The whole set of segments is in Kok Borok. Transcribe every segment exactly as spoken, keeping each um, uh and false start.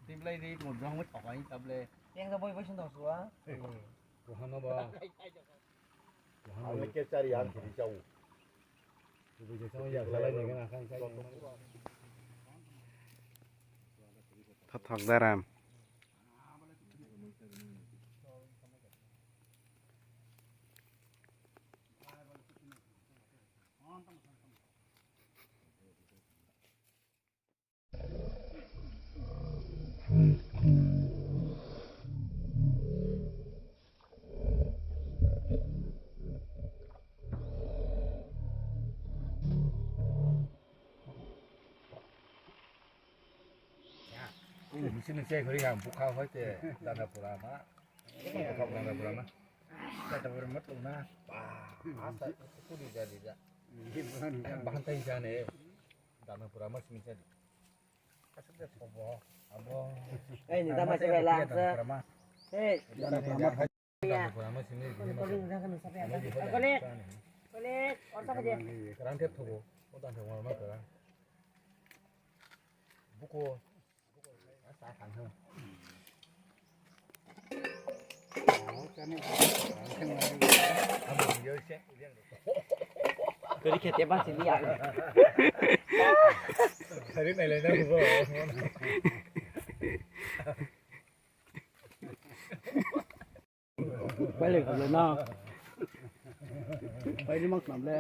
Tiblai di mo jong mo thokai table. Yang da boi boi sundong suwa. Kohano ba. Ang ke chari ang kiri chau. Thothok daram. Misi misi khori ham bukha hoite dana pura ma. Bukha dana pura ma. Dana pura ma tuna. Ba, asa kuri jadi ja. Bahan tai jane. Dana pura ma simi jadi. Asa de thobo. Abo. Eh, ni dama se bela. Dana pura ma. Eh, dana pura ma. Kolik, kolik, orta kaje. Kerang thep thogo, o dan thep ma kerang. Buko, sa thang thang. Kori khete ba sini ya. Sari nai lai na buko. Paile kable na. Paile mak namle.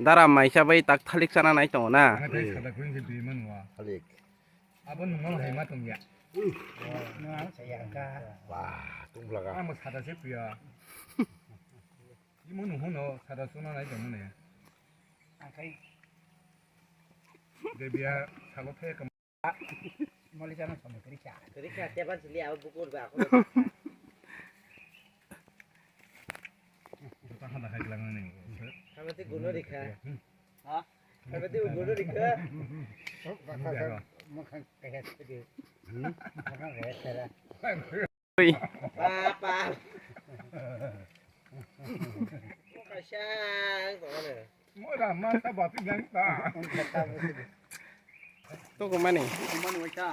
Dara maisa bai tak thalik chana nai tongo na. Ang tei sada kring se dui man wa. Thalik. Abo nungno hai ma tong ya. Nang saya ka. Wah, tung belaga. Amo sada se pia. Imo nungno sada suna nai tong ne. Ang kai. Debia salo thaya kam. Moli chana somo kiri kya. Kiri kya, teban sili abo bukur ba ako. Jota hada khai gelang ne. Kama ti guno rikha. Ha? Kama ti guno rikha. Mukhan kahet sidi. Mukhan kahet sara. Ui. Papa. Kasang, kok mana? Mo da ma ta ba ti jang ta. To ko mani. Ko mani wai ta.